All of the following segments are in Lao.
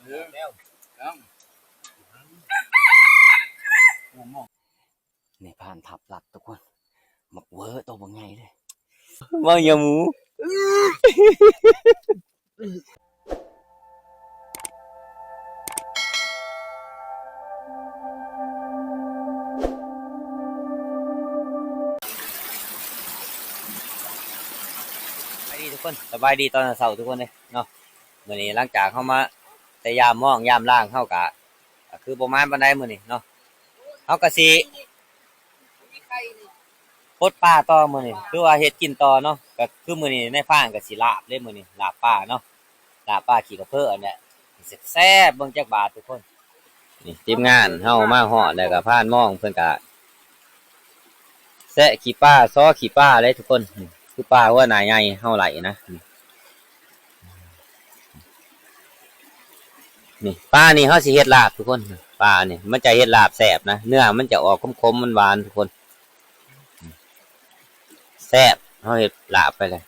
ເລີກ ໃນຜ່ານທັບລັດທຸກຄົນ ບັກເວີໂຕບັກໃຫຍ່ເລີຍ ເວົ້າຫຍັງໝູ. ສະບາຍດີທຸກຄົນ ສະບາຍດີຕອນເຊົ້າທຸກຄົນເດ້ເນາະ. ມື້ນີ້ຫຼັງຈາກເຮົາມາແຕ່ຢາມມອງຢາມລາງ ເຮົາກະ ກະຄືບໍ່ໝານປານໃດມື້ນີ້ເນາະ. ເຮົາກະຊິປົດປາຕໍ່ມື້ນີ້ ຄືວ່າເຮັດກິນຕໍ່ເນາະ. ກະຄືມື້ນີ້ນາຍພານກະຊິລາບເດ້ມື້ນີ້ ລາບປາເນາະ ລາບປາຂີ້ກະເພີ້ອັນເນີ້ຍ ແຊບໆ ເບິ່ງຈັກບາດທຸກຄົນ. ນີ້ທີມງານເຮົາມາຮອດແລ້ວກະພານມອງເພິ່ນກະ ແຊະຂີ້ປາ ຊໍຂີ້ປາເດ້ທຸກຄົນ. ນີ້ຄືປາຫົວໜ້າໃຫຍ່ເຮົາໄລ່ນະ. ນີ້ ປານີ້ເຮົາຊິເຮັດລາບທຸກຄົນ. ປານີ້ມັນຈະເຮັດລາບແຊບນະ ເນື້ອມັນຈະອອກຂົມໆ ຫວານໆ ທຸກຄົນ ແຊບ. ເຮົາເຮັດລາບໄປເລີຍ.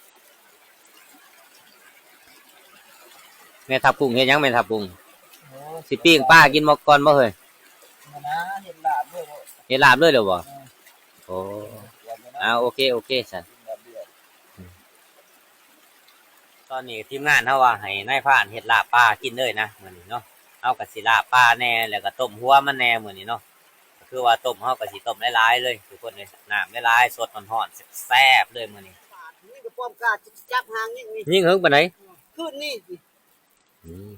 ແມ່ທັບກຸ້ງເຮັດຫຍັງແມ່ທັບກຸ້ງ? ໂອ້ ຊິປີ້ງປາກິນບໍ່ກ່ອນບໍ່ເຮີ້ຍ? ບໍ່ນາ ເຮັດລາບເລີຍບໍ່? ເຮັດລາບເລີຍເດີບໍ່? ເອີ ໂອ້ ເອີ ເອົາ ໂອເຄ ໂອເຄຊັ້ນ. ຕອນນີ້ທີມງານເຮົາວ່າໃຫ້ນາຍພານເຮັດລາບປາກິນເລີຍນະມື້ນີ້ເນາະ. ເຮົາກະຊິລາບປາແດ່ ແລ້ວກະຕົ້ມຫົວມັນແດ່ມື້ນີ້ເນາະ. ກະຄືວ່າຕົ້ມ ເຮົາກະຊິຕົ້ມຫຼາຍໆ ເລີຍທຸກຄົນເອີຍ ນ້ຳຫຼາຍໆ ສົດຮ້ອນໆ ແຊບໆ ເລີຍມື້ນີ້. ນີ້ກະປ້ອມກາ ຈັບຫາງຍິງນີ້ ຍິງເຫິງປານໃດ? ຄືນນີ້ ອືມ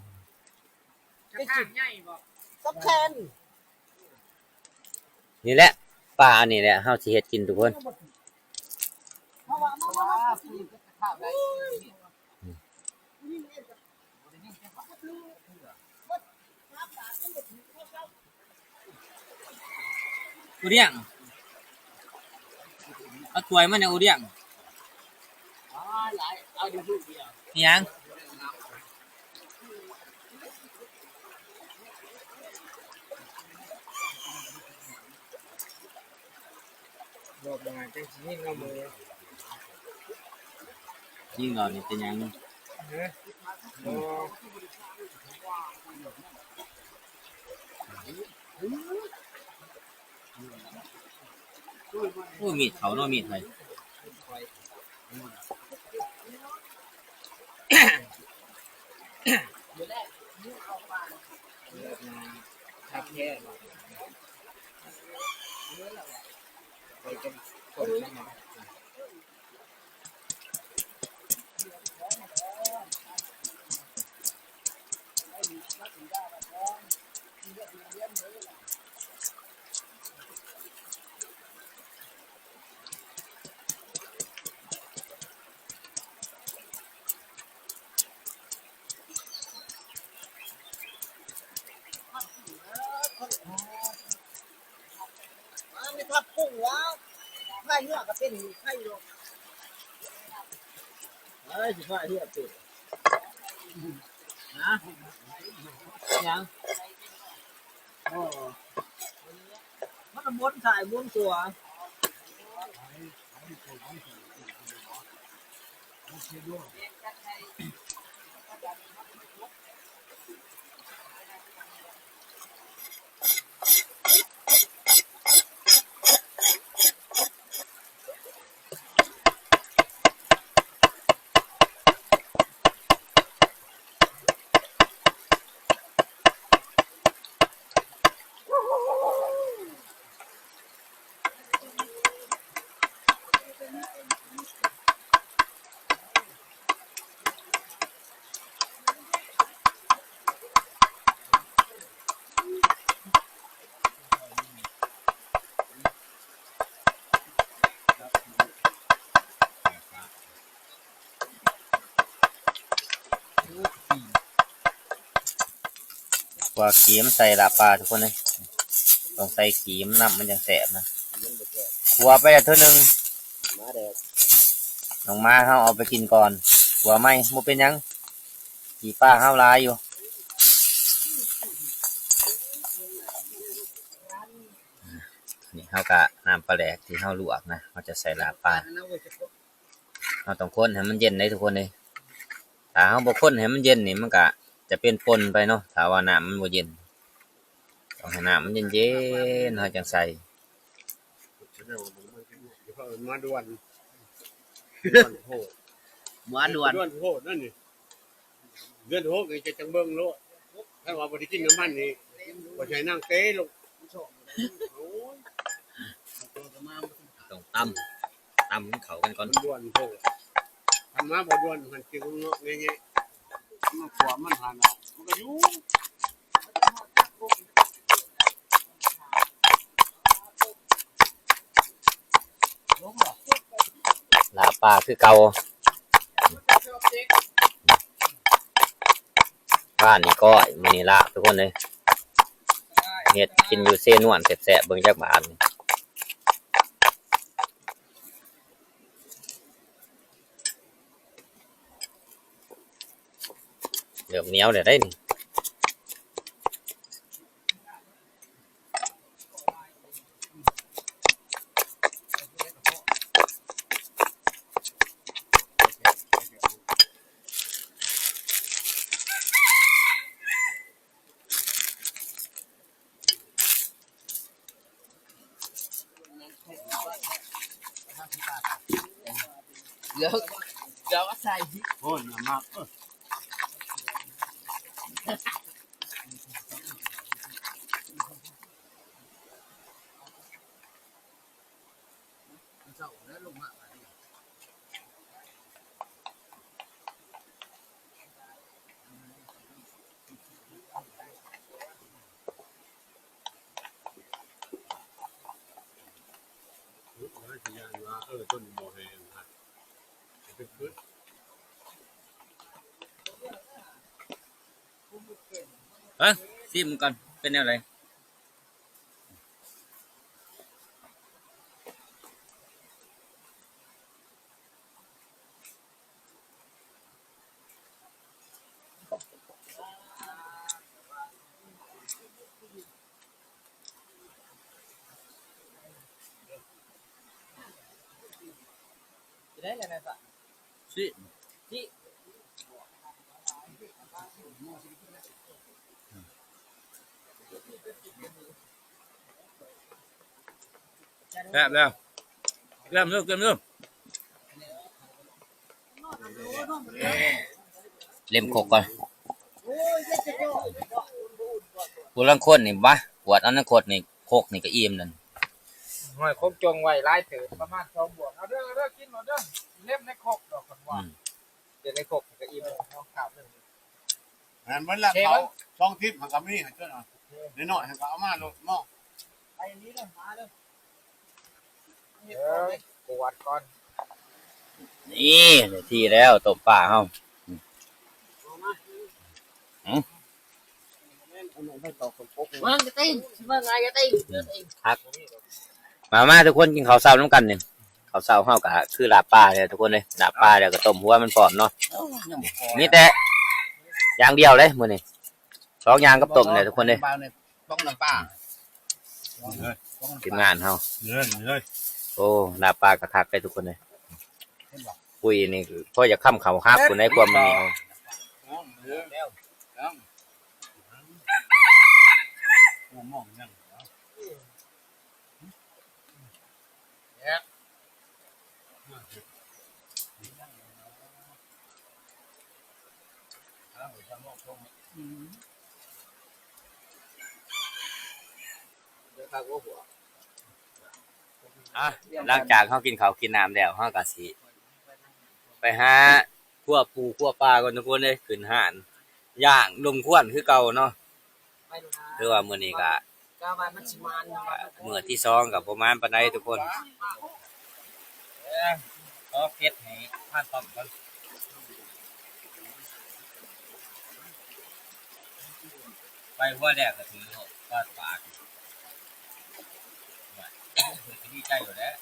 ກະຂ້າງໃຫຍ່ບໍ່? ສຳຄັນ ນີ້ແຫຼະ ປາອັນນີ້ແຫຼະ ເຮົາຊິເຮັດກິນທຸກຄົນ. ໂອດຽງ ເອົາຖ້ວຍມາແດ່ໂອດຽງ. ອີ່ຫຍັງ? ລອບໜ້າຈັ່ງຊິຍິງເອົາໝູ. ຍິງເອົານີ້ເປັນຫຍັງ? ຮະ? ບໍ່. ໂອ້ ມີດເຂົາເນາະ ມີດໃຜ? ມາ ມີທັບກຸ້ງຫວາ? ພາຍເຮືອກະເປັນ ພາຍຢູ່ດອກ. ເອີຍ ຊິພາຍເຮືອເປັນ ຫາ ຫຍັງ? ໂອ້ ມັນໝູນຊ້າຍໝູນຂວາ. ຂົ້ວຂີ້ມໃສ່ລາບປາທຸກຄົນເອີຍ ຕ້ອງໃສ່ຂີ້ມນຳ ມັນຈັ່ງແຊບນະ. ຂົ້ວໄປແລ້ວເທື່ອໜຶ່ງ ນ້ອງໝາເຮົາເອົາໄປກິນກ່ອນ. ຂົ້ວໃໝ່ ບໍ່ເປັນຫຍັງ ຂີ້ປາເຮົາຫຼາຍຢູ່. ນີ້ ເຮົາກະ ນ້ຳປາແດກທີ່ເຮົາລວກນະ ເຮົາຈະໃສ່ລາບປາ ເຮົາຕ້ອງຄົນໃຫ້ມັນເຢັນເດ້ທຸກຄົນເດ້. ຖ້າເຮົາບໍ່ຄົນໃຫ້ມັນເຢັນນີ້ ມັນກະຈະເປັນປົ່ນໄປເນາະ ຖ້າວ່ານ້ຳມັນບໍ່ເຢັນ. ຕ້ອງໃຫ້ນ້ຳມັນເຢັນໆ ເຮົາຈັ່ງໃສ່. ມາດ່ວນ ດ່ວນໂພດ ມາດ່ວນ ດ່ວນໂພດນັ້ນນີ້. ເດືອນຫົກນີ້ຈະຈັ່ງເບິ່ງໂລດ ຄັນວ່າບໍ່ໄດ້ກິນນ້ຳມັນນີ້ ບໍ່ໃສ່ນາງເຕະລົງ. ໂອ້ຍ ຕ້ອງຕຳ ຕຳໃຫ້ເຂົ້າກັນກ່ອນ ດ່ວນໂພດ. ຄັນມາບໍ່ດ່ວນ ມັນຊິເງາະແງະ ມາຂວາມັນຫັ້ນນະ ມັນກໍຢູ່. ລາບປາຄືເກົ່າ. ບ້ານນີ້ກ້ອຍ ມື້ນີ້ລາບທຸກຄົນເອີຍ. ເຮັດກິນຢູ່ເຊນວນແຊບໆ ເບິ່ງຈັກບາດນີ້. ເລີ່ມໜຽວແລ້ວເດ້ນີ້. ເດີ ເດີ ເອົາໃສ່ ໂອ້ຍ ໜ້າມັກ ເອີ. ເອີ ຊີມກ່ອນ ເປັນແນວໃດ? ຊິໄດ້ແລ້ວນະ ຊິ ຊິ ແຊບແລ້ວ ເກມເດີ ເກມເດີ. ເລັມຄົກກ່ອນ. ຜູ້ລາງຄົນນີ້ ບາ ກວດເອົາໃນຄົກນີ້ ຄົກນີ້ກໍອີ່ມນັ້ນ. ຫ້ອຍ ຄົກຈົ່ງໄວ້ຫຼາຍເຕີບ ປະມານສອງບ່ວງ. ເອົາເດີ ເອົາເດີ ກິນເອົາເດີ ເລັມໃນຄົກດອກ ຄັນວ່າ ອືມ ເລັມໃນຄົກກໍອີ່ມ ເອົາຄາບໜຶ່ງ. ແມ່ນເບິດລະ ເຂົາສອງທິບ ມັນກໍມີໃຫ້ຕົວະ ນ້ອຍໆ ໃຫ້ກໍເອົາມາໂລດເນາະ. ໄປນີ້ເດີ ມາເດີ. ເອີ ກວດກ່ອນ. ນີ້ ໄດ້ທີ່ແລ້ວ ຕົ້ມປາເຮົາ. ອືມ ວາງກະຕິ ຊິວ່າໄງກະຕິ ຄັກ. ມາ ມາ ທຸກຄົນ ກິນເຂົ້າເຊົ້ານຳກັນນີ້. ເຂົ້າເຊົ້າເຮົາກະຄືລາບປາແຫຼະທຸກຄົນເອີຍ ລາບປາແລ້ວກໍຕົ້ມຫົວມັນພ້ອມເນາະ. ໂອ້ ຍັງບໍ່ພໍ ມີແຕ່ຢ່າງດຽວເລີຍມື້ນີ້ ສອງຢ່າງກັບຕົ້ມແຫຼະທຸກຄົນເອີຍ. ຕົ້ມນ້ຳປາ ທີມງານເຮົາ ເອີ ນີ້ເລີຍ. ໂອ້ ລາບປາກໍຄັກເດ້ທຸກຄົນເອີຍ. ເຫັນບໍ່ ປຸ້ຍນີ້ພໍຢາກຄຳເຂົ້າຮັກພຸ້ນໃດ ຄວາມມັນໜຽວ. ອ່ະ ຫຼັງຈາກເຮົາກິນເຂົ້າກິນນ້ຳແລ້ວ ເຮົາກໍຊິໄປຫາ ຄົວປູ່ຄົວປາກ່ອນທຸກຄົນເອີຍ ຂຶ້ນຮ້ານຍ່າງລົມຄວັນຄືເກົ່າເນາະ. ຄືວ່າມື້ນີ້ກະ ກະວ່າມັນຊິມານເນາະ ກະມື້ທີສອງກະບໍ່ມານປານໃດທຸກຄົນ. ເອີ ຂໍເກັບໃຫ້ທ່ານຕ້ອມກ່ອນ ໄປຫົວແລກກະຖືໂລດ ປາດປາດ ໂອ້ຍ ເພິ່ນກະດີໃຈຢູ່ແຫຼະ.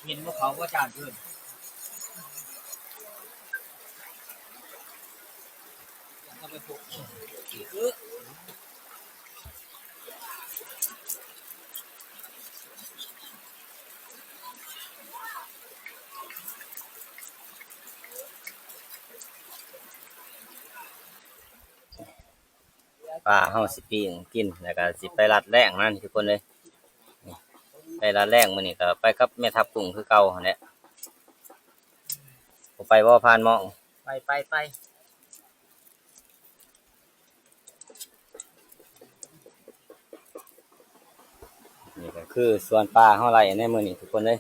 ເຫັນບໍ່ເຂົາບໍ່ຈານເພິ່ນ ປາເຮົາຊິປີ້ງກິນ ແລ້ວກໍຊິໄປລັດແລ້ງນັ້ນທຸກຄົນເອີຍ. ໄປລັດແລ້ງມື້ນີ້ກໍໄປກັບແມ່ທັບກຸ້ງຄືເກົ່າຫັ້ນແຫຼະ. ບໍ່ໄປບໍ່ ພານໝອງ? ໄປ ໄປ ໄປ. ນີ້ກໍຄືສວນປາເຮົາໄລ່ໃນມື້ນີ້ທຸກຄົນເອີຍ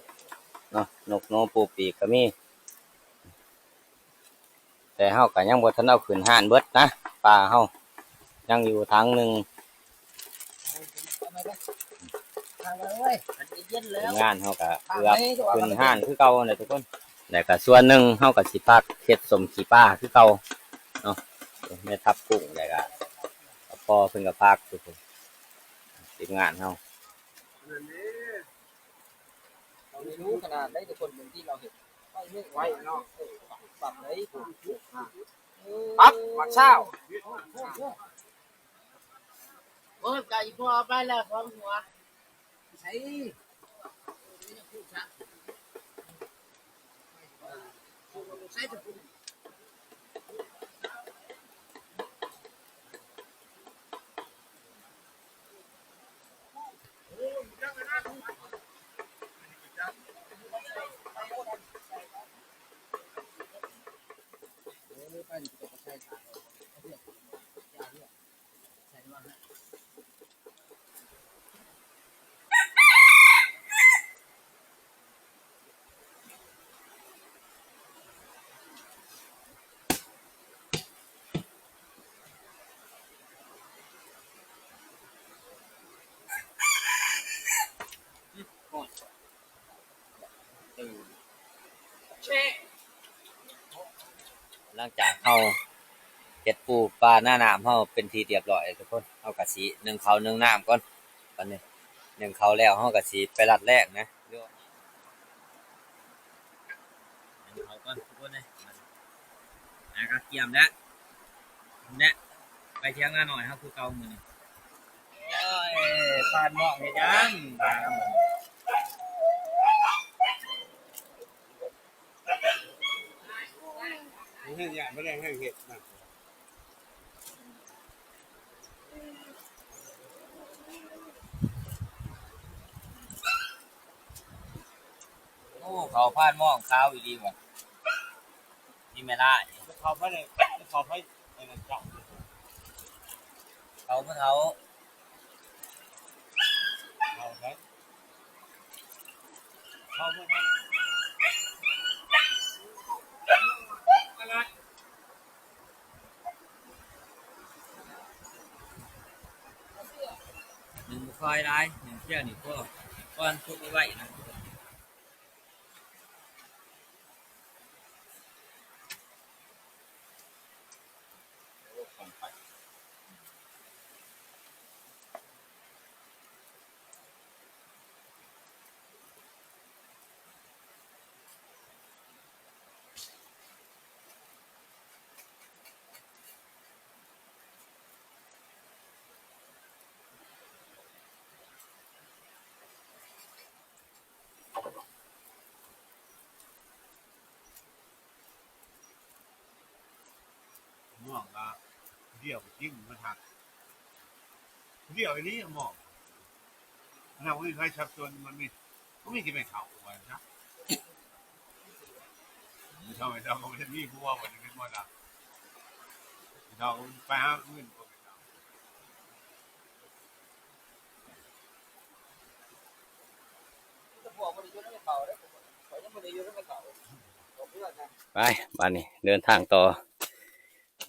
ເນາະ. ນົກໂນປູປີກກໍມີ ແຕ່ເຮົາກໍຍັງບໍ່ທັນເອົາຂຶ້ນຮ້ານເບິດນະ. ປາເຮົາຍັງຢູ່ຖັງໜຶ່ງ. ທີມງານເຮົາກໍເກືອບຂຶ້ນຮ້ານຄືເກົ່າແຫຼະທຸກຄົນ. ແລ້ວກໍສ່ວນໜຶ່ງເຮົາກໍຊິພັກເຮັດສົ້ມຂີ້ປາຄືເກົ່າເນາະ. ແມ່ທັບກຸ້ງ ແລ້ວກໍພໍ່ເພິ່ນກໍພັກທຸກຄົນ ທີມງານເຮົາ. ເມນູຂະໜາດໃດທຸກຄົນ ເບິ່ງທີ່ລາວເຮັດ ໄວເນາະ ປັບໄດ້. ປັບ ໝາກຊາວ. ໂອ້ຍ ໄກ່ພໍ່ເອົາໄປແລ້ວສອງຫົວ ໃສ ໃສ. ຫຼັງຈາກເຮົາເຮັດປູປາໜ້ານ້ຳເຮົາເປັນທີ່ຮຽບຮ້ອຍແລ້ວທຸກຄົນ ເຮົາກໍຊິໜຶ້ງເຂົ້າໜຶ້ງນ້ຳກ່ອນ. ບັດນີ້ໜຶ້ງເຂົ້າແລ້ວ ເຮົາກໍຊິໄປລັດແລ້ງນະ. ໜຶ້ງເຂົ້າກ່ອນທຸກຄົນເອີຍ. ອ່າ ກໍກຽມແລ້ວ ແລະ ໄປຖຽງນານ້ອຍເຮົາຄືເກົ່າມື້ນີ້. ໂອ້ຍ ພານໝອງເຮັດຫຍັງ? ເຮັດຫຍັງ? ບໍ່ໄດ້ໃຫ້ເຮັດນະ. ໂອ້ ເຂົ້າພານໝອງຂາວອີ່ຫຼີຫວາ ນີ້ແມ່ນອ້າຍ. ເຂົ້າໄປເລີຍ ເຂົ້າໄປ ເຂົ້າໄປເຈົ້າ ເຂົ້າບໍ່ເຖົ້າ ເຂົ້າໄປ ເຂົ້າບໍ່ເຖົ້າ. ໜຶ້ງບໍ່ຄ່ອຍຫຼາຍ ໜຶ້ງພຽງນີ້ພໍ ກ່ອນສຸກໄວໆນະ. ໝອງກໍດຽວຈິງມາທັກ ດຽວອີ່ຫຼີໝອງ ມັນບໍ່ມີໃຜສັບສົນ ມັນມີ ມັນມີແຕ່ແມ່ເຖົ້າວ່າຊັ້ນຊະ. ເຖົ້າ ເຖົ້າກໍບໍ່ໄດ້ມີຜົວ ບໍ່ໄດ້ເປັນໝໍລຳ ເຖົ້າໄປຫາເງິນ ໄປ ບາດນີ້ເດີນທາງຕໍ່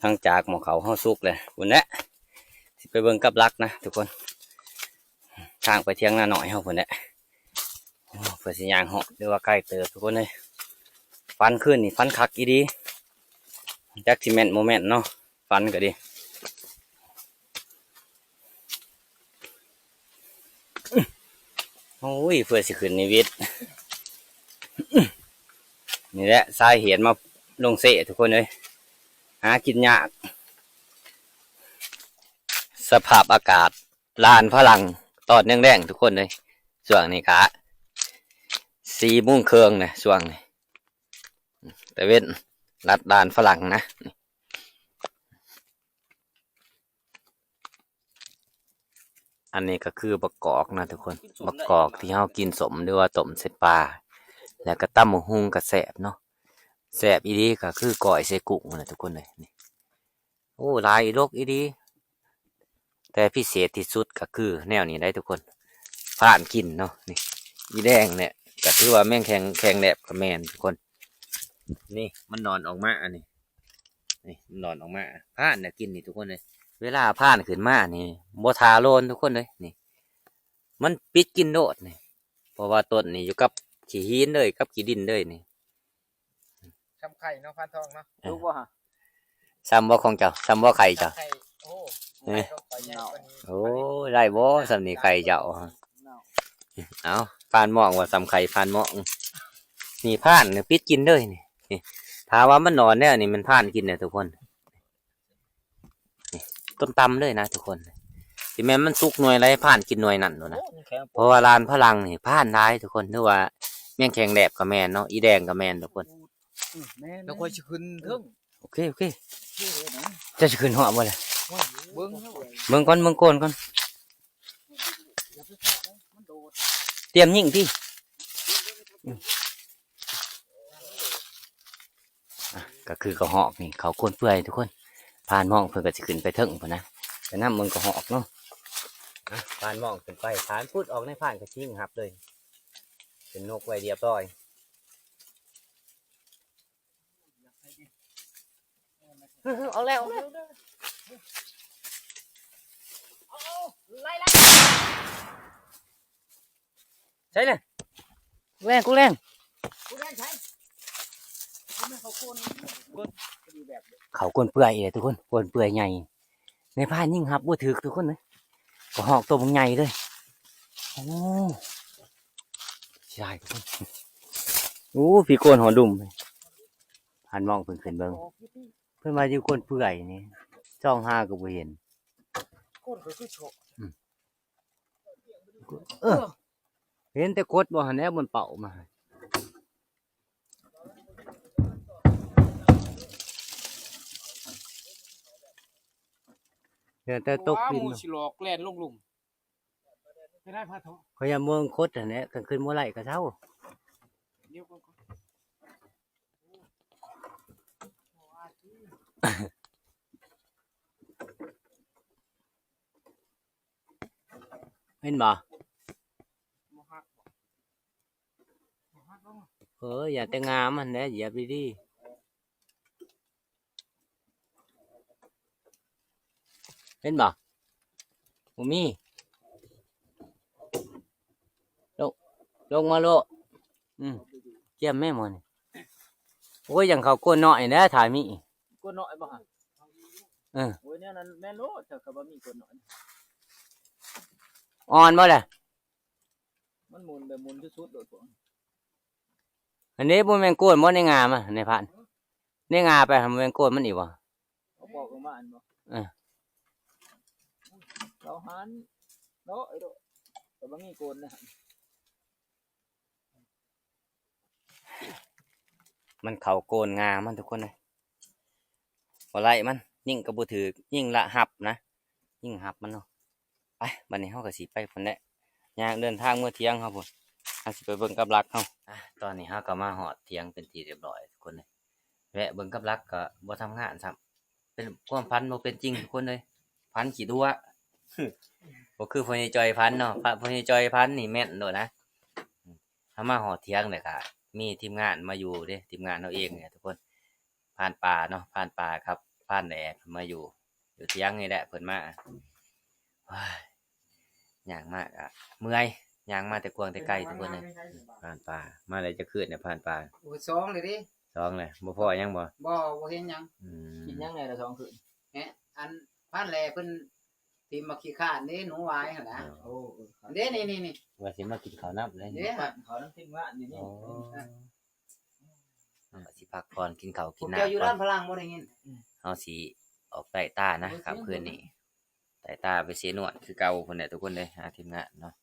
ຫຼັງຈາກໝໍເຂົ້າເຮົາສຸກແລ້ວພຸ້ນແຫຼະ ຊິໄປເບິ່ງກັບຫຼັກນະທຸກຄົນ ທາງໄປຖຽງນານ້ອຍເຮົາພຸ້ນແຫຼະ. ໂອ້ ເພື່ອຊິຍ່າງຮອດ ຫຼືວ່າໄກເຕີບທຸກຄົນເອີຍ. ຝັນຄືນນີ້ຝັນຄັກອີ່ຫຼີ ຈັກຊິແມ່ນບໍ່ແມ່ນເນາະ ຝັນກໍດີ. ໂອ້ຍ ເພື່ອຊິຂຶ້ນນິເວດ ນີ້ແຫຼະສາເຫດມາລົງເຊທຸກຄົນເອີຍ ຫາກິນຍາກ. ສະພາບອາກາດລານຝຣັ່ງຕອນແລງໆ ທຸກຄົນເອີຍ. ຊ່ວງນີ້ກະສີ່ໂມງເຄິ່ງນະ ຊ່ວງນີ້ຕາເວັນລັດລານຝຣັ່ງນະ. ອັນນີ້ກໍຄືບັກກອກນະທຸກຄົນ ບັກກອກທີ່ເຮົາກິນສົ້ມ ຫຼືວ່າຕົ້ມໃສ່ປາ ແລ້ວກໍຕຳບັກຫຸ່ງກໍແຊບເນາະ ແຊບອີ່ຫຼີ ກໍຄືກ້ອຍໃສ່ກຸ້ງນະທຸກຄົນເອີຍ. ນີ້ ໂອ້ ຫຼາຍອີ່ດົກອີ່ດີ ແຕ່ພິເສດທີ່ສຸດກໍຄືແນວນີ້ໄດ໋ທຸກຄົນ ພານກິນເນາະ. ນີ້ ອີແດງເນຍ ກໍຖືວ່າແມງແຄງ ແຄງແລບກໍແມ່ນທຸກຄົນ. ນີ້ມັນນອນອອກມາ ອັນນີ້ ນີ້ມັນນອນອອກມາ ພານນະກິນນີ້ທຸກຄົນເອີຍ. ເວລາພານຂຶ້ນມານີ້ບໍ່ຖ້າໂລນທຸກຄົນເອີຍ ນີ້ມັນປິດກິນໂລດນີ້ ເພາະວ່າຕົ້ນນີ້ຢູ່ກັບຂີ້ຫີນເລີຍ ກັບຂີ້ດິນເລີຍນີ້. ຊ່ຳໄຂ່ເນາະ ພານທອງເນາະ ເອີ ລູກບໍ່ຫະ? ຊ່ຳບໍ່ຂອງເຈົ້າ? ຊ່ຳບໍ່ໄຂ່ເຈົ້າ? ໄຂ່ ໂອ້ ເອີ ໄຂ່ຂອງຂ້ອຍໃຫຍ່ກວ່ານີ້. ໂອ້ ໄດ້ບໍ່ຊ່ຳນີ້ໄຂ່ເຈົ້າ? ເອົາ ພານມອງວ່າຊ່ຳໄຂ່ພານມອງ. ນີ້ພານນີ້ປິດກິນເລີຍນີ້ ນີ້ ຖ້າວ່າມັນອ່ອນແລ້ວນີ້ມັນພານກິນເດີທຸກຄົນ. ນີ້ຕົ້ນຕຳເລີຍນະທຸກຄົນ ຊິແມ່ນມັນສຸກໜ່ວຍໃດ ພານກິນໜ່ວຍນັ້ນໂລດນະ. ໂອ້ ມັນແຂງ ເພາະວ່າລານຝຣັ່ງນີ້ພານຫຼາຍທຸກຄົນ ຫຼືວ່າແມງແຄງແລບກໍແມ່ນເນາະ ອີແດງກໍແມ່ນທຸກຄົນ. ອືມ ແມ່ນ ແລ້ວຂ້ອຍຊິຂຶ້ນເທິງ. ໂອເຄ ໂອເຄ ເຈົ້າຊິຂຶ້ນຮອດບໍ່ລະ? ເບິ່ງ ເບິ່ງກ່ອນ ເບິ່ງໂກນກ່ອນ ຕຽມຍິງຕິ. ອືມ ອ່ະ ກໍຄືກະຮອກນີ້ ເຂົາໂກນເປື່ອຍທຸກຄົນ ພານມອງເພິ່ນກໍຊິຂຶ້ນໄປເທິງພຸ້ນນະ ໄປນຳເບິ່ງກະຮອກເນາະ. ອ່ະ ພານມອງຂຶ້ນໄປ ພານພຸດອອກໃນພານກໍຊິຍິງຮັບເລີຍ ເປັນນົກໄວ້ລຽບຮ້ອຍ. ເອີ ເອີ ອອກແລ້ວ ອອກແລ້ວ ໃສ່ເລີຍ ກູແລງ ກູແລງ ເຂົາໂກນເປື່ອຍເດ້ທຸກຄົນ ໂກນເປື່ອຍໃຫຍ່ ໃນພານຍິງຮັບບໍ່ຖືກທຸກຄົນເອີຍ ກະຮອກໂຕບັກໃຫຍ່ເລີຍ. ໂອ້ ເສຍດາຍທຸກຄົນ. ໂອ້ ພີ້ໂກນຫົວດຸ່ມ ພານມອງເພິ່ນຂຶ້ນເບິ່ງ ເພິ່ນວ່າຢູ່ໂກນເປື່ອຍນີ້ ສ່ອງຫາກໍບໍ່ເຫັນ ໂກນກໍຄືໂຊະ ອືມ ເອີ ເຫັນແຕ່ກົດບໍ່ຫັ້ນແຫຼະ ມັນເປົ່າມາ ເຫັນແຕ່ຕົກດິນ ວ່າໝູ່ຊິຫຼອກແລ່ນລົງລຸ່ມ ເປັນໄດ້ພາໂທ ຂ້ອຍຢ້ານເມືອງຄົດຫັ້ນແຫຼະ ຄັນຂຶ້ນບໍ່ໄດ້ກໍເຊົາ ດຽວກ່ອນ ເຫັນບໍ່? ບໍ່ຮັກບໍ່? ບໍ່ຮັກດອກ. ເອີ ຢ່າແຕ່ງາມັນແຫຼະ ຢຽບດີໆ. ເຫັນບໍ່? ບໍ່ມີ. ລົງ ລົງມາໂລດ. ອືມ ກຽມແມ່ໝໍນີ້. ໂອ້ຍ ຢ່າງເຂົາກວນນ້ອຍແດ່ ຖ້າມີ. ກວນນ້ອຍບໍ່ຫະ? ເອີ ໂອ້ຍ ແນວນັ້ນແມ່ນໂລດ ຖ້າເຂົາວ່າມີກວນນ້ອຍ. ອ່ອນບໍ່ລະ? ມັນໝູນແບບໝູນສຸດໆໂລດພວກ. ອັນນີ້ບໍ່ແມ່ນໂກນບໍ່ ໃນງາມະ ໃນພານ ໃນງາໄປຫັ້ນ ບໍ່ແມ່ນໂກນມັນອີກບໍ່? ເອົາປອກອອກມາອັນບໍ່? ເອີ ເຂົາຫັນເນາະ ໄອ້ໂດະ ແຕ່ບໍ່ມີໂກນນະ. ມັນເຂົ້າໂກນງາມັນທຸກຄົນເອີຍ ບໍ່ໄລ່ມັນ ຍິງກໍບໍ່ຖືກ ຍິງລະຫັບນະ ຍິງຫັບມັນເນາະ. ໄປ ບັດນີ້ເຮົາກໍຊິໄປພຸ້ນແຫຼະ ຍ່າງເດີນທາງເມືອຖຽງເຮົາພຸ້ນ ເຮົາຊິໄປເບິ່ງກັບຫຼັກເຮົາ. ອ່ະ ຕອນນີ້ເຮົາກໍມາຮອດຖຽງເປັນທີ່ຮຽບຮ້ອຍທຸກຄົນເອີຍ ແວະເບິ່ງກັບຫຼັກກໍບໍ່ທຳງານຊ້ຳ ເປັນຄວາມຝັນບໍ່ເປັນຈິງທຸກຄົນເອີຍ ຝັນຂີ້ຕົວະ ບໍ່ຄືພໍ່ໃຫຍ່ຈ່ອຍຝັນເນາະ ພໍ່ໃຫຍ່ຈ່ອຍຝັນນີ້ແມ່ນໂລດນະ. ເຮົາມາຮອດຖຽງແລ້ວກະມີທີມງານມາຢູ່ເດ້ ທີມງານເຮົາເອງນີ້ແຫຼະທຸກຄົນ ພານປ່າເນາະ ພານປ່າກັບພານແຫຼມາຢູ່ ຢູ່ຖຽງນີ້ແຫຼະເພິ່ນມາ. ໂອ້ຍ ຍ່າງມາກະເມື່ອຍ ຍ່າງມາແຕ່ກວ້າງແຕ່ໄກທຸກຄົນເອີຍ. ພານປ່າ ມາໄດ້ຈັກຄືນແລ້ວພານປ່າ? ໂອ້ຍ ສອງແລ້ວເດ້ ສອງແລ້ວ ບໍ່ພໍຫຍັງບໍ່? ບໍ່ ບໍ່ເຫັນຫຍັງ. ອືມ ກິນຫຍັງແດ່ລະສອງຄືນ? ແຮະ ອັນພານແຫຼເພິ່ນ ທີມມາຂີ້ຄ້ານເດ້ ໜູວາຍຫັ້ນນະ. ເອີ ໂອ້ ເອີ ເດ້ ນີ້ໆໆ ວ່າຊິມາກິນເຂົ້ານຳເລີຍ ເດ້ ເຂົ້ານຳທີມງານນີ້. ໂອ້ ເຮົາກໍຊິພັກຜ່ອນ ກິນເຂົ້າກິນນ້ຳກ່ອນ. ພວກເຈົ້າຢູ່ລານພະລັງບໍ່ໄດ້ຍິນ? ເຮົາຊິອອກໄຕ່ຕານະ ຄ່ຳຄືນນີ້ ໄຕ່ຕາໄປເຊນວນຄືເກົ່າພຸ້ນແຫຼະທຸກຄົນເອີຍ ຫາທີມງານເນາະ.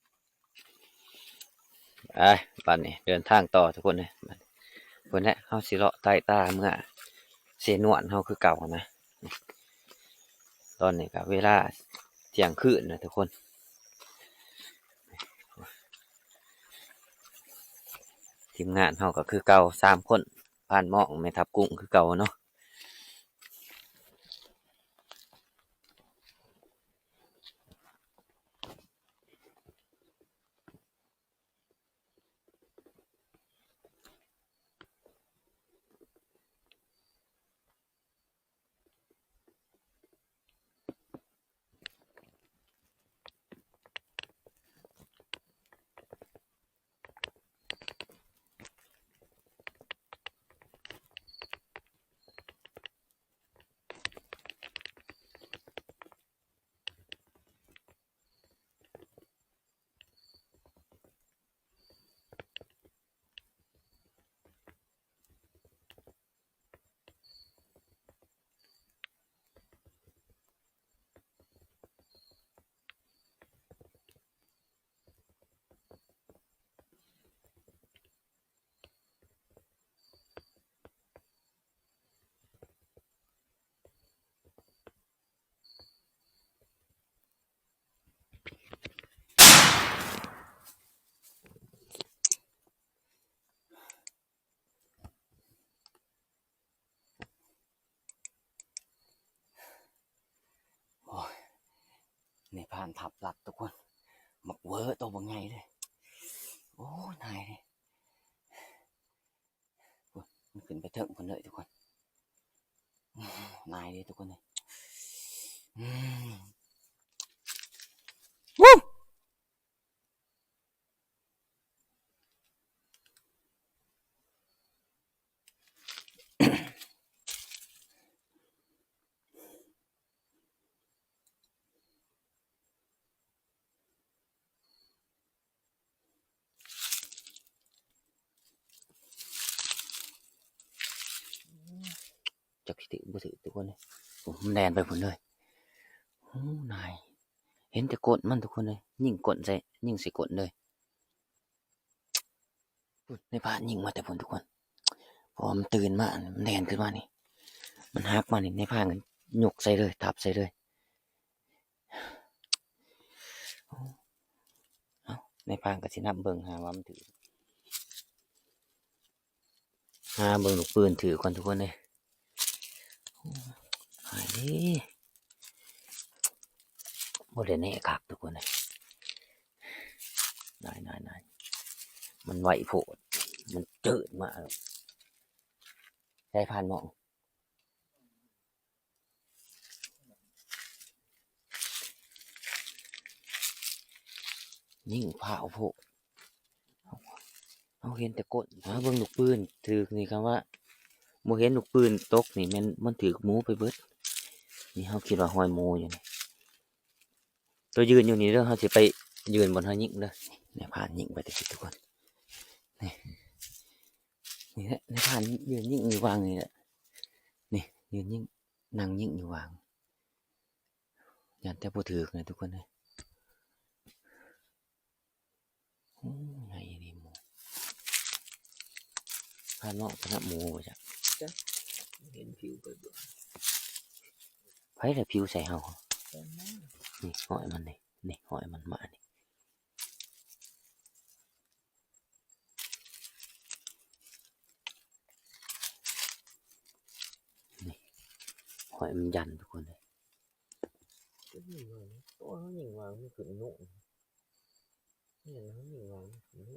ໄປ ບັດນີ້ເດີນທາງຕໍ່ທຸກຄົນເອີຍ. ພຸ້ນແຫຼະ ເຮົາຊິເລາະໄຕ່ຕາເມືອເຊນວນເຮົາຄືເກົ່ານະ. ຕອນນີ້ກໍເວລາທ່ຽງຄືນນະທຸກຄົນ. ທີມງານເຮົາກໍຄືເກົ່າສາມຄົນ ພານໝອງ ແມ່ທັບກຸ້ງຄືເກົ່າເນາະ. ໂອ້ຍ ໃນພານທັບລັດທຸກຄົນ ບັກເວີໂຕບັກໃຫຍ່ເລີຍ. ໂອ້ຍ ນາຍເດ້ ໂອ້ຍ ມັນຂຶ້ນໄປເທິງພຸ້ນເລີຍທຸກຄົນ ນາຍເດ້ທຸກຄົນເອີຍ. ອືມ ວູ້ ຈັກຊິຖືກບໍ່ຖືກທຸກຄົນເອີຍ. ໂອ້ ມັນແລ່ນໄປພຸ້ນເລີຍ. ໂອ້ ນາຍ ເຫັນແຕ່ກົ້ນມັນທຸກຄົນເອີຍ ຍິງກົ້ນໃສ່ ຍິງໃສ່ກົ້ນເລີຍ. ພຸ້ນ ນາຍພານຍິງມາແຕ່ພຸ້ນທຸກຄົນ ເພາະວ່າມັນຕື່ນມາ ມັນແລ່ນຂຶ້ນມານີ້ ມັນຫັກມານີ້ ນາຍພານກໍຍົກໃສ່ເລີຍ ທັບໃສ່ເລີຍ. ເອົ້າ ນາຍພານກໍຊິນັບເບິ່ງຫາວ່າມັນຖືກ ຫາເບິ່ງລູກປືນຖືກກ່ອນທຸກຄົນເອີຍ. ໂອ້ຍ ຫາຍເດ້ ບໍ່ໄດ້ແນະຄັກທຸກຄົນເອີຍ. ນາຍໆໆ ມັນໄວໂພດ ມັນຈືດມາ. ໃສ່ພານໝອງ ຍິງພ້າວໂພດ ເຮົາເຫັນແຕ່ກົ້ນ. ຫາເບິ່ງລູກປືນຖືກນີ້ ຄຳວ່າບໍ່ເຫັນລູກປືນຕົກນີ້ ແມ່ນມັນຖືກໝູໄປເບິດ. ນີ້ເຮົາຄິດວ່າຮອຍໝູຢູ່ນີ້. ໂຕຢືນຢູ່ນີ້ເດີ ເຮົາຊິໄປຢືນບ່ອນເຮົາຍິງເດີ. ນາຍພານຍິງໄປແຕ່ພີ້ທຸກຄົນ ນີ້ ນີ້ແຫຼະ ນາຍພານຢືນຍິງຢູ່ຫວ່າງນີ້ແຫຼະ. ນີ້ ຢືນຍິງ ນັ່ງຍິງຢູ່ຫວ່າງ ຢ້ານແຕ່ບໍ່ຖືກນະທຸກຄົນເອີຍ. ໂອ້ ໃຫຍ່ອີ່ຫຼີໝູ ພານເນາະ ຄະນະໝູບໍ່ຈັກ ເຫັນຜິວໄປເບິ່ງ ໃຜລະຜິວໃສ່ເຮົາ? ນີ້ ຮອຍມັນນີ້ ນີ້ ຮອຍມັນມານີ້. ນີ້ ຮອຍມັນຢັນທຸກຄົນເອີຍ. ໂອ້ຍ ຍິງວ່າມັນຂຶ້ນນຸ ນີ້ນະ ຍິງວ່າມັນຂຶ້ນນຸ.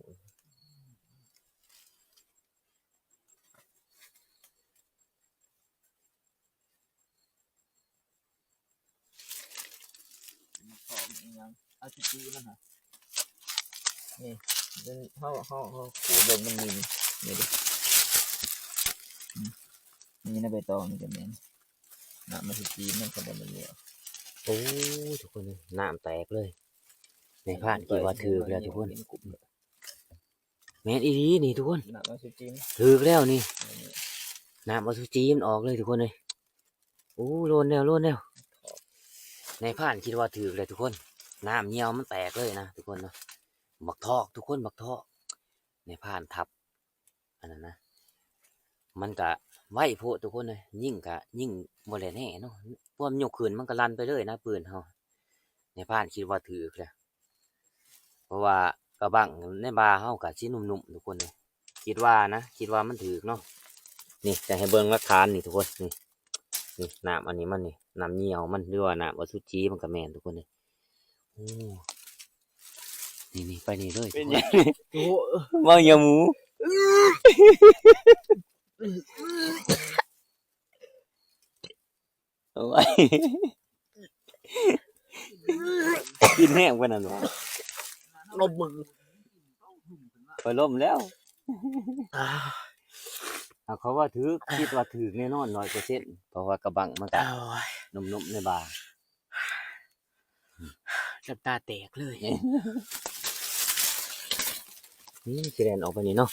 ມັນເຄາະມັນອີ່ຫຍັງ ອາຊິຕີມັນຫະ ນີ້ ເຮົາ ເຮົາ ເຮົາຂູດເບິ່ງມັນມີ ນີ້ເດ້ ອືມ ນີ້ນະ ໃບຕອງນີ້ກໍແມ່ນ ນະ ມັນຊິຕີມັນກໍບໍ່ແມ່ນແລ້ວ. ໂອ້ ທຸກຄົນເອີຍ ນ້ຳແຕກເລີຍ. ນາຍພານຄິດວ່າຖືກແລ້ວທຸກຄົນ. ແມ່ນອີ່ຫຼີນີ້ທຸກຄົນ ນ້ຳອະສຸຈິ ຖືກແລ້ວນີ້. ນ້ຳອະສຸຈິມັນອອກເລີຍທຸກຄົນເອີຍ. ໂອ້ ໂລນແລ້ວ ໂລນແລ້ວ. ນາຍພານຄິດວ່າຖືກແລ້ວທຸກຄົນ. ນ້ຳຍ່ຽວມັນແຕກເລີຍນະທຸກຄົນເນາະ. ບັກທອກທຸກຄົນ ບັກທອກ. ນາຍພານທັບ ອັນນັ້ນນະ ມັນກະໄວໂພດທຸກຄົນເອີຍ. ຍິງກະຍິງບໍ່ໄດ້ແນ່ເນາະ. ພວກມັນຍົກຂຶ້ນມັນກະລັ່ນໄປເລີຍນະ ປືນເຮົາ. ນາຍພານຄິດວ່າຖືກແລ້ວ ເພາະວ່າກະບັ້ງໃນບ່າເຮົາກະຊິນຸ້ມໆ ທຸກຄົນເອີຍ. ຄິດວ່ານະ ຄິດວ່າມັນຖືກເນາະ. ນີ້ ຈະໃຫ້ເບິ່ງຫຼັກຖານນີ້ທຸກຄົນ. ນີ້ ນີ້ນ້ຳອັນນີ້ມັນນີ້ ນ້ຳຍ່ຽວມັນ ຫຼືວ່ານ້ຳອະສຸຈິມັນກະແມ່ນທຸກຄົນເອີຍ. ໂອ້ ນີ້ໆ ໄປນີ້ເລີຍ ເປັນຫຍັງ? ໂອ້ ເວົ້າຫຍັງໝູ? ໂອ້ຍ ກິນແຮງປານນັ້ນຫວາ? ລົມເບິ່ງ ຂ້ອຍລົມແລ້ວ. ອ່າ ເຂົາວ່າຖືກ ຄິດວ່າຖືກແນ່ນອນຮ້ອຍເປີເຊັນ ເພາະວ່າກະບັ້ງມັນກະ ໂອ້ຍ ນຸ້ມໆ ໃນບ່າ. ນ້ຳຕາແຕກເລີຍ. ນີ້ຊິແລ່ນອອກໄປນີ້ເນາະ.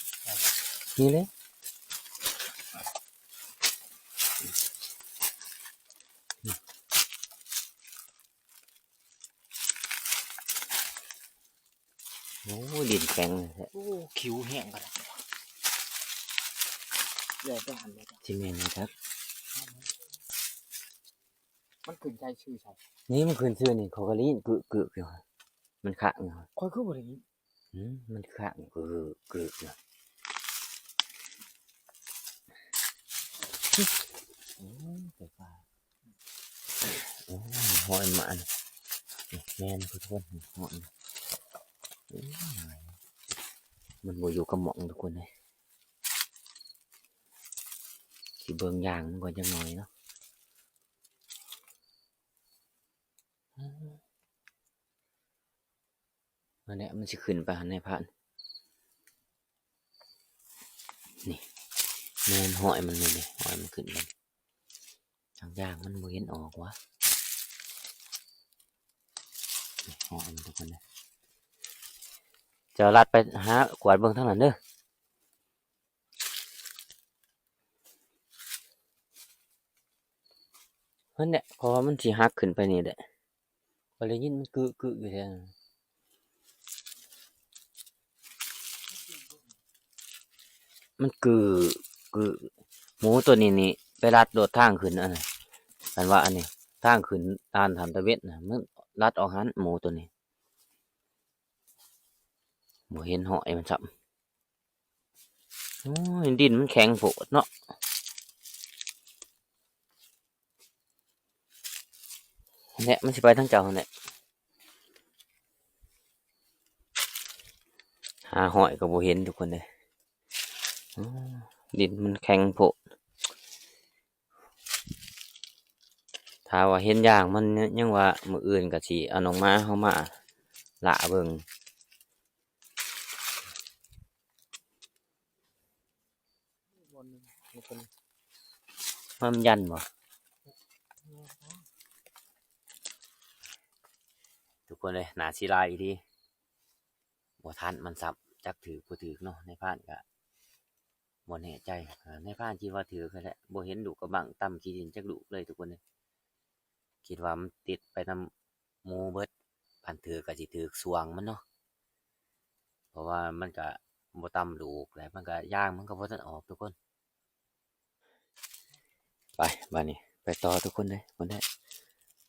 ນີ້ເລີຍ. ໂອ້ ດິນແຂງແທ້. ໂອ້ ຂິວແຮງຂະໜາດ. ແລ້ວໄປຫັ້ນເລີຍ ຊິແມ່ນຫຍັງຈັກ. ມັນຂຶ້ນໃສ່ຊື່ໃສ? ນີ້ມັນຂຶ້ນຊື່ນີ້ ຂ້ອຍກໍໄດ້ຍິນກຶກໆຢູ່. ມັນຄ້າງຢູ່. ຂ້ອຍຄືບໍ່ໄດ້ຍິນ? ອືມ ມັນຄ້າງກຶກໆຢູ່. ໂອ້ຍ ໄຟຟ້າ. ໂອ້ຍ ຫອຍມານີ້. ແມ່ນທຸກຄົນ ຫອຍ. ໂອ້ຍ ມັນບໍ່ຢູ່ກັບໝ່ອງທຸກຄົນເອີຍ. ຊິເບິ່ງຢ່າງມັນກ່ອນຈັກໜ້ອຍເນາະ. ຫັ້ນແຫຼະ ມັນຊິຂຶ້ນໄປຫັ້ນນາຍພານ. ນີ້ ແມ່ນຫອຍມັນນີ້ເດ້ ຫອຍມັນຂຶ້ນໄປ. ທາງຢ່າງມັນບໍ່ເຫັນອອກຫວາ? ນີ້ ຫອຍມັນທຸກຄົນເດີ. ເຈົ້າລັດໄປຫາກວາດເບິ່ງທາງນັ້ນເດີ. ຫັ້ນແຫຼະ ເພາະວ່າມັນຊິຫັກຂຶ້ນໄປນີ້ແຫຼະ. ຂ້ອຍໄດ້ຍິນມັນກຶກໆຢູ່ແທ້. ມັນກຶກໆ. ໝູໂຕນີ້ນີ້ໄປລັດໂດດທາງຂຶ້ນອັນນັ້ນ ອັນວ່າອັນນີ້ ທາງຂຶ້ນດ່ານຖ້ຳຕາເວັນນະ ມັນລັດອອກຫັ້ນ ໝູໂຕນີ້. ບໍ່ເຫັນຫອຍມັນຊ້ຳ. ໂອ້ຍ ດິນມັນແຂງໂພດເນາະ. ຫັ້ນແຫຼະ ມັນຊິໄປທາງເຈົ້າຫັ້ນແຫຼະ. ຫາຫອຍກໍບໍ່ເຫັນທຸກຄົນເອີຍ. ໂອ້ ດິນມັນແຂງໂພດ. ຖ້າວ່າເຫັນຢ່າງມັນ ຍັງວ່າມື້ອື່ນກໍຊິເອົານ້ອງໝາເຮົາມາຫຼ້າເບິ່ງ. ມັນຢັນບໍ່? ທຸກຄົນເອີຍ ໜ້າຊິຫຼາຍອີ່ຫຼີ. ບໍ່ທັນມັນຊ້ຳ ຈັກຖືກບໍ່ຖືກເນາະ. ນາຍພານກະບໍ່ແນ່ໃຈ. ເອີ ນາຍພານຄິດວ່າຖືກຫັ້ນແຫຼະ. ບໍ່ເຫັນລູກກະບັ້ງຕຳຂີ້ດິນຈັກລູກເລີຍທຸກຄົນເອີຍ. ຄິດວ່າມັນຕິດໄປນຳໝູເບິດ. ຄັນຖືກກະຊິຖືກຊ່ວງມັນເນາະ. ເພາະວ່າມັນກະບໍ່ຕຳລູກແຫຼະ. ມັນກະ ຢ່າງມັນກະບໍ່ທັນອອກທຸກຄົນ. ໄປ ບາດນີ້ໄປຕໍ່ທຸກຄົນເດີ. ພຸ້ນແຫຼະ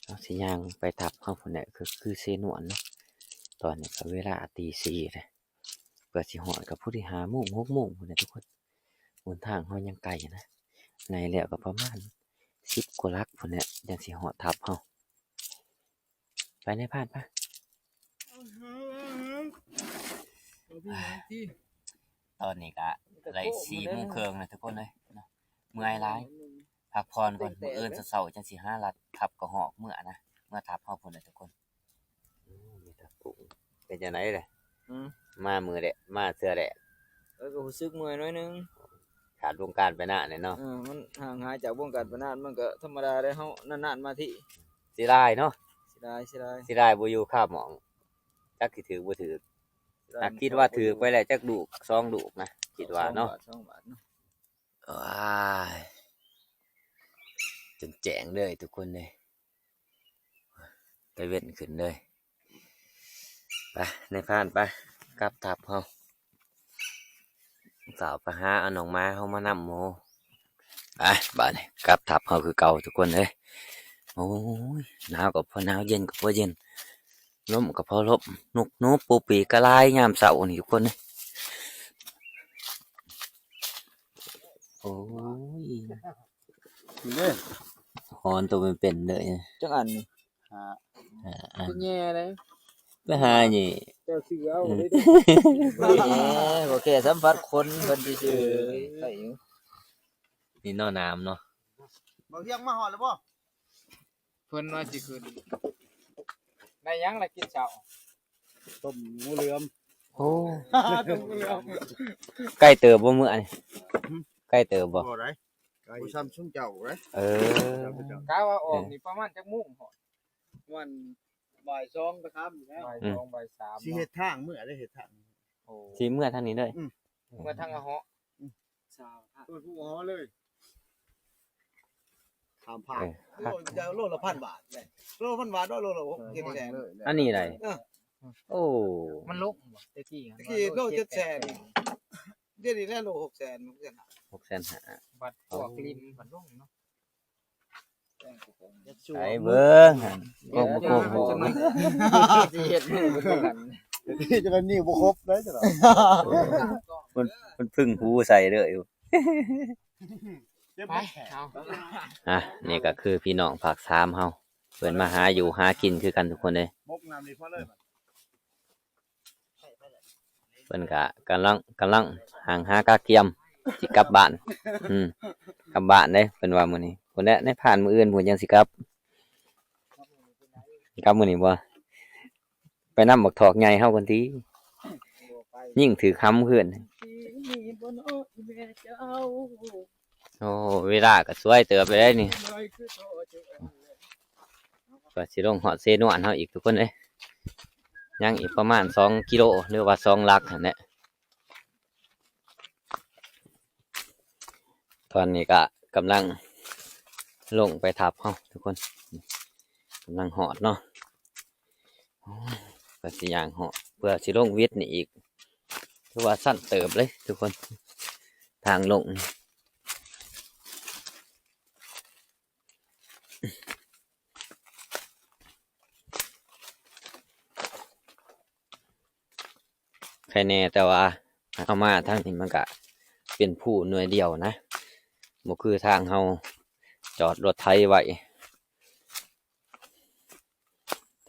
ເຮົາຊິຍ່າງໄປທັບເຮົາພຸ້ນແຫຼະ ຄື ຄືເຊນວນເນາະ. ຕອນນີ້ກໍເວລາຕີສີ່ແລ້ວ ກວ່າຊິຮອດກໍພໍດີຫ້າໂມງ ຫົກໂມງພຸ້ນແຫຼະທຸກຄົນ. ຫົນທາງເຮົາຍັງໄກນະ ໄລ່ແລ້ວກໍປະມານສິບກວ່າຫຼັກພຸ້ນແຫຼະ ຈັ່ງຊິຮອດທັບເຮົາ. ໄປນາຍພານ ໄປ. ຕອນນີ້ກະໄດ້ສີ່ໂມງເຄິ່ງແລ້ວທຸກຄົນເອີຍເນາະ. ເມື່ອຍຫຼາຍ ພັກຜ່ອນກ່ອນ. ມື້ອື່ນເຊົ້າໆ ຈັ່ງຊິຫາລັດທັບກະຮອກເມືອນະ ເມືອທັບເຮົາພຸ້ນແຫຼະທຸກຄົນ. ໂອ້ ມີທັບປຸງ ເປັນຈັ່ງໃດແຫຼະ? ອືມ ມາມື້ແລກ ມາເທື່ອແລກ ເອີ ກໍຮູ້ສຶກເມື່ອຍໜ້ອຍໜຶ່ງ. ຂາດວົງການໄປນານແຫຼະເນາະ. ເອີ ມັນຫ່າງຫາຍຈາກວົງການໄປນານ ມັນກໍທຳມະດາເດ້ ເຮົານານໆມາທີ. ເສຍດາຍເນາະ. ດາຍ ເສຍດາຍ ເສຍດາຍບໍ່ຢູ່ຄາໝ້ອງ ຈັກຊິຖືກບໍ່ຖືກ ເສຍດາຍ ຫາກຄິດວ່າຖືກໄປແລ້ວຈັກລູກສອງລູກນະ ຄິດວ່າເນາະ ສອງບາດ ສອງບາດເນາະ ວ້າຍ ຈົນແຈ້ງເລີຍທຸກຄົນເອີຍ ຕາເວັນຂຶ້ນເລີຍ ໄປ ນາຍພານໄປ ກັບທັບເຮົາ ຟ້າວໄປຫາເອົາໜອງໝາເຮົາມານຳໝູ່ ໄປ ບາດນີ້ກັບທັບເຮົາຄືເກົ່າທຸກຄົນເອີຍ ໂອ້ຍ ໜາວກໍພໍໜາວ ເຢັນກໍພໍເຢັນ ລົມກໍພໍລົມ ນົກໜູປູປີກະຫຼາຍຍາມເຊົ້ານີ້ທຸກຄົນເອີຍ ໂອ້ຍ ນີ້ເດ້ ຫອນໂຕເປັນໆເລີຍ ຈັກອັນນີ້ ຫ້າ ຫ້າອັນ ຄືແຍ່ເດ້ ໄປຫານີ້ ເຈົ້າຊື້ເອົາເດ້ ເອີ ບໍ່ແຄ່ສຳຜັດຄົນເພິ່ນຊື່ໆ ໄດ້ຢູ່ ນີ້ເນາະ ນ້ຳເນາະ ບໍ່ວຽງມາຮອດແລ້ວບໍ່? ເພິ່ນວ່າຊິຂຶ້ນ ໄດ້ຫຍັງລະກິນເຊົ້າ? ຕົ້ມງູເຫຼືອມ ໂອ້ ຕົ້ມງູເຫຼືອມ ໄກເຕີບບໍ່ມື້ອັນນີ້? ຫືມ ໄກເຕີບບໍ່? ບໍ່ໄດ້ ບໍ່ຊ່ຳຊຸມເຈົ້າເດ້ ເອີ ກະວ່າອອກນີ້ປະມານຈັກໂມງຮອດ? ປະມານບ່າຍສອງໄປຄ່ຳແລ້ວ ບ່າຍສອງ ອືມ ບ່າຍສາມ ຊິເຮັດທາງເມືອເດ້ ເຮັດທາງ ໂອ້ ຊິເມືອທາງນີ້ເລີຍ ອືມ ເມືອທາງອະເຫາະ ອືມ ຊາວ ເປີດພູເຫາະເລີຍ ຂ້າມພາກ ເອີ ໂລ ໂລລະພັນບາດເດ້ ໂລລະພັນບາດ ໂລລະຫົກ ເຈັດແສນ ອັນນີ້ໄດ ເອີ ໂອ້ ມັນລົງບໍ່? ແຕ່ກີ້ ແຕ່ກີ້ໂລເຈັດແສນ ດຽວນີ້ແຫຼະໂລຫົກແສນ ຫົກແສນຫ້າ ຫົກແສນຫ້າ ບັດພວກລິມບັດລົງເນາະ ໃສ່ເບິ່ງ ໂກງບໍ່ໂກງ ຊິເຮັດມືບໍ່ຄືກັນ ຈະໄດ້ນິ້ວບໍ່ຄົບເດ້ ຈະໄດ້ ມັນ ມັນພຶ້ງຫູໃສ່ເລີຍ ໄປ ເອົາ ອ່ະ ນີ້ກໍຄືພີ່ນ້ອງພາກສາມເຮົາ ເພິ່ນມາຫາຢູ່ຫາກິນຄືກັນທຸກຄົນເດ້ ບົກນ້ຳນີ້ພໍເລີຍ ເພິ່ນກະກຳລັງ ກຳລັງຫາ ຫາກະກຽມ ຊິກັບບ້ານ ອືມ ກັບບ້ານເດ້ ເພິ່ນວ່າມື້ນີ້ ພຸ້ນແຫຼະ ໃນຜ່ານມື້ອື່ນພຸ້ນຈັ່ງຊິກັບ ກັບມື້ນີ້ບໍ່? ໄປນຳບັກຖອກໃຫຍ່ເຮົາພຸ້ນຕິ ຍິງຖືກຫຳຄືນ. ໂອ້ ເວລາກໍສວຍເຕີບໄປໄດ໋ນີ້ ກວ່າຊິລົງຮອດເຊນວນເຮົາອີກທຸກຄົນເອີຍ ຍັງອີກປະມານສອງກິໂລ ຫຼືວ່າສອງຫຼັກຫັ້ນແຫຼະ. ຕອນນີ້ກໍກຳລັງລົງໄປທັບເຮົາທຸກຄົນ ກຳລັງຮອດເນາະ ໂອ້ຍ ກວ່າຊິຍ່າງຮອດ ເພື່ອຊິລົງວິດນີ້ອີກ ຖືວ່າຊັນເຕີບເລີຍທຸກຄົນ ທາງລົງ. ໃຄແນ່ ແຕ່ວ່າເຮົາມາທາງນີ້ມັນກະເປັນພູໜ່ວຍດຽວນະ ບໍ່ຄືທາງເຮົາຈອດລົດໄຖໄວ້.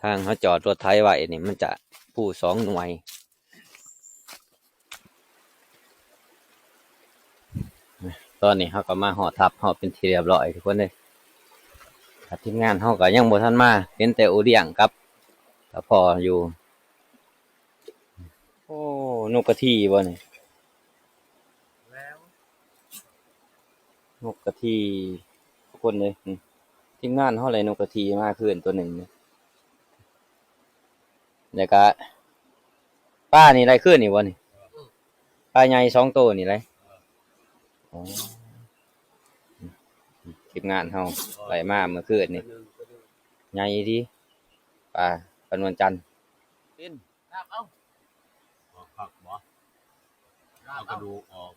ທາງເຮົາຈອດລົດໄຖໄວ້ນີ້ ມັນຈະພູສອງໜ່ວຍ. ຕອນນີ້ເຮົາກໍມາຮອດທັບເຮົາເປັນທີ່ຮຽບຮ້ອຍທຸກຄົນເອີຍ. ທີມງານເຮົາກໍຍັງບໍ່ທັນມາ ເຫັນແຕ່ໂອດຽງກັບຕາພໍ່ຢູ່. ໂອ້ ນົກກະທີບໍ່ນີ້? ນົກກະທີ ຄົນເດ້ ອືມ ທີມງານເຮົາໄດ້ນົກກະທີມາຄືນຕົວໜຶ່ງ ແລ້ວກະປານີ້ໄດ້ຄືນນີ້ບໍ່ນີ້? ປາໃຫຍ່ສອງໂຕນີ້ໄດ໋ ອໍ ທີມງານເຮົາໄດ້ມາເມື່ອຄືນນີ້ ໃຫຍ່ດີ ປາ ປານວນຈັນ. ເປັນ ອອກຜັກບໍ່? ເອົາກະດູກອອກ.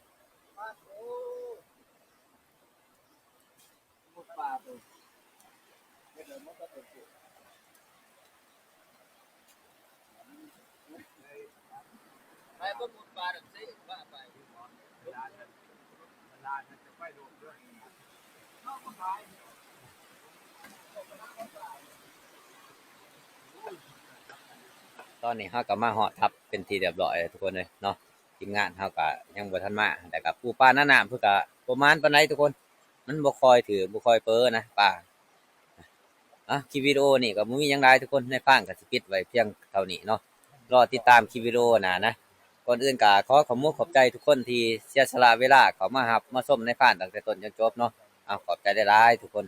ຕອນນີ້ເຮົາກໍມາຮອດທັບເປັນທີ່ຮຽບຮ້ອຍແລ້ວທຸກຄົນເອີຍເນາະ. ທີມງານເຮົາກໍຍັງບໍ່ທັນມາ ແລ້ວກໍປູປາໜ້ານ້ຳເພິ່ນກໍບໍ່ໝານປານໃດທຸກຄົນ ມັນບໍ່ຄ່ອຍຖືກ ບໍ່ຄ່ອຍເປີນະປາ. ອ່ະ ຄລິບວິດີໂອນີ້ກໍບໍ່ມີຫຍັງຫຼາຍທຸກຄົນ ນາຍພານກໍຊິປິດໄວ້ພຽງເທົ່ານີ້ເນາະ ລໍຕິດຕາມຄລິບວິດີໂອໜ້ານະ. ກ່ອນອື່ນກໍຂໍຂອບມຸກຂອບໃຈທຸກຄົນທີ່ເສຍສະຫຼະເວລາເຂົ້າມາຮັບມາຊົມນາຍພານຕັ້ງແຕ່ຕົ້ນຈົນຈົບເນາະ. ເອົາ ຂອບໃຈຫຼາຍໆທຸກຄົນ.